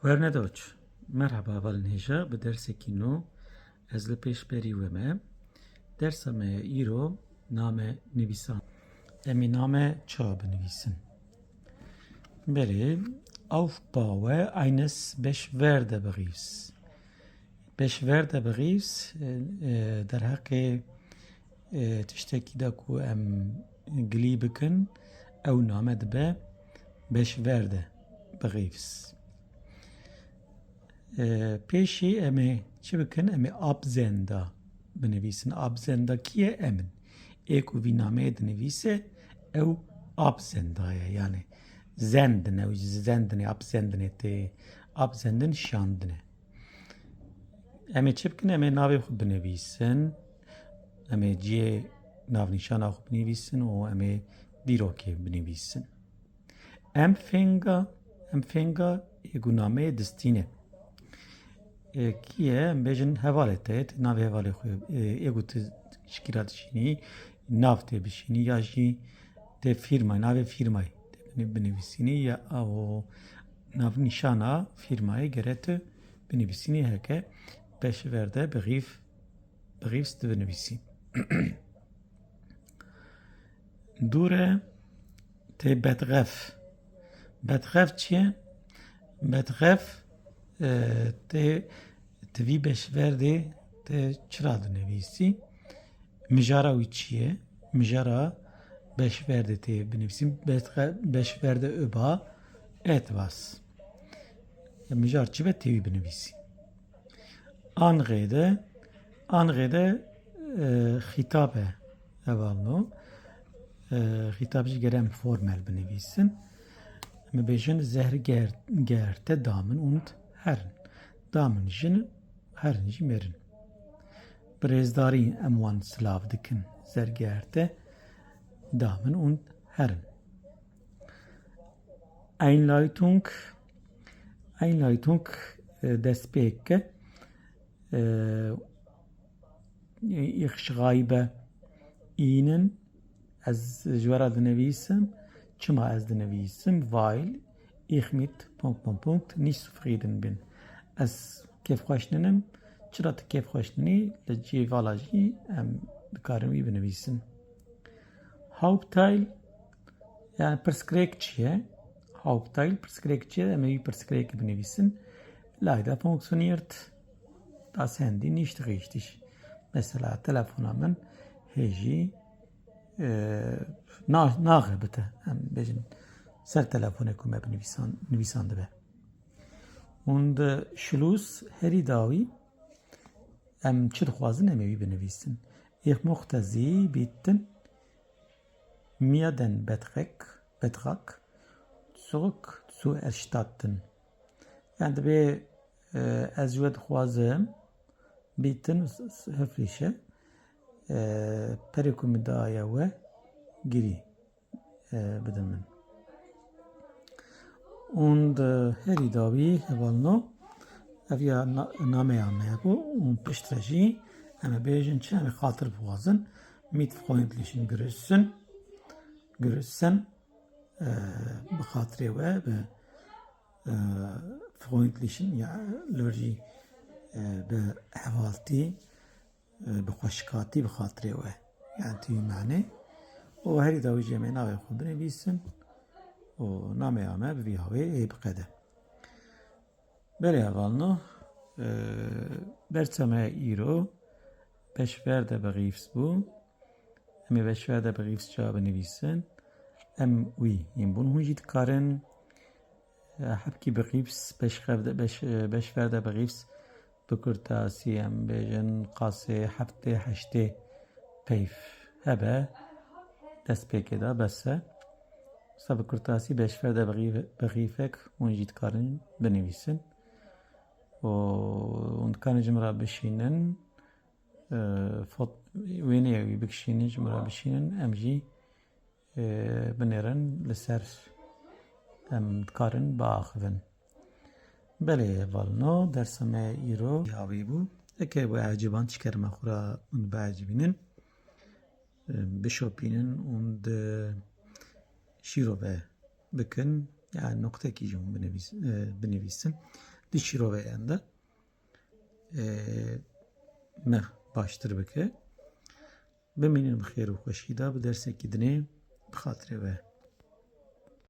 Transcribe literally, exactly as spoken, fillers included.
Wernedoç, merheba hevalên hêja, bi dersekî nû ez li pêşberî we me. Dersa me ya îro name nivîsan. Em ê name ça binivîsin? Belê, Aufbaue eines Beschwerdebriefs. Beschwerdebriefs, e, e, derheqê, e, tiştekî de ku em gilî bikin, ew name dibe Beschwerdebriefs. E, pêşî em ê çi bikin? Em ê Absender binivîsin. Absender kî ye? Em in. Ê ku vî nameyê dinivîse, ew Absender ye. Yani senden, ew senden e, Absender e, tê Absenden şandine. Em ê çi bikin? Em ê navê xwe binivîsin. Em ê cihê navnîşana xwe binivîsin û em ê dîrokê binivîsin. Empfänger, Empfänger ê ku nameyê distîne. E, kî ye? Em bêjin hevalê te, tê navê hevalê xwe, e, ê ku tu şikîra dişînî, nav tê bişînî, ya jî tê fîrmayê, navê fîrmayê tê binî-, binivîsînî, ya o navnîşana fîrmayê gere tu binivîsînî heke Beschwerdebrief, Briefs dibinivîsî. Dûre tê Betxef. Betxef çi ye? Betxef, e, tê, tu vî Beşverdê tê çira dinivîsî? Mijara wî çi ye? Mijara Beşverdê tê binivîsî. Betxe-, Beşverde öba etwas. Mijar çi be tê wî binivîsî? Anrede, Anrede, e, xîtab e hevalno. E, xîtab jî gere em formel binivîsin. Em bêjin, Zergerte Damen und Herren. Damen jin, Herren jî mêrin. Bi rêzdarî em wan silav dikin. Zergerte Damen und Herren. Einleitung, Einleitung, e, destpêk e. E, ich schreibe Ihnen, ez ji we re dinivîsim. Çima ez dinivîsim? Weil ich mit Punkt, Punkt, Punkt nicht zufrieden bin. Ez kêfxweş ninim. Çira tu kêfxweş ninî, li cihê vala jî em dikarin wî binivîsin. Hauptteil, yani pirsgirêk çi ye? Hauptteil, pirsgirêk çi ye? Em ê wî pirsgirêkê binivîsin. Leider funktioniert das Handy nicht richtig. Mesela telefona min hêjî, e, na-, naxebite. Em bêjin ser telefonê ku me binivîsan-, nivîsandibe. Und, e, Schluss, herî dawî, em çi dixwazin, em ê wî binivîsin. Ich möchte Sie bitten, mir den Betrag, Betrag zurückzuerstatten. Yani dibê, e, ez ji we dixwazim, bitten, s-, s-, höfliche, e, perê ku min daye we girî, e, bidin min. Und, e, herî dawî hevalno, ev ya na-, nameya me bû, û piştre jî em ê bêjin çi, em ê xatir bixwazin, mit freundlichen Grüßen, Grüßen, e, bi xatirê we, bi, e, freundlichen, ya, lor jî, e, bi hevaltî, e, bi xweşikatî, bi xatirê we. Yani tu wî mane. Û herî dawî jî em ê navê xwe binivîsin û nameya me bi vî hawê ê biqede. Belê hevalno, e, bersa me îro Beşverdebriefs bû. Em ê Beşverdebriefs çawa binivîsin? Em wî yên bûn, hûn jî dikarin, e, hebkî Briefs, Beşverdebriefs, e, Beşverdebriefs bi kurtasî em bêjin qasê heftê heştê peyv hebe, destpêkê de bes e. Wisa bi kurtasî Beşverdebriefek hûn jî dikarin binivîsin. Û hûn dikarin ji min re bişînin, e, fot-, wêneyê wî bikişînin, ji min re bişînin, em jî, e, binêrin li ser, em dikarin biaxivin. Belê hevalno, dersa me îro ya wî bû. Eke we eciban çi kerema xwe re hûn biecibînin, e, bişopînin û di şîrove bikin. Yani noktekî jî hûn binivîs-, e, binivîsin. Di şîroveyan de, e, me baştir bike. Bimînin bi xêr û xweşî de bi dersekî dinê bi xatirê we.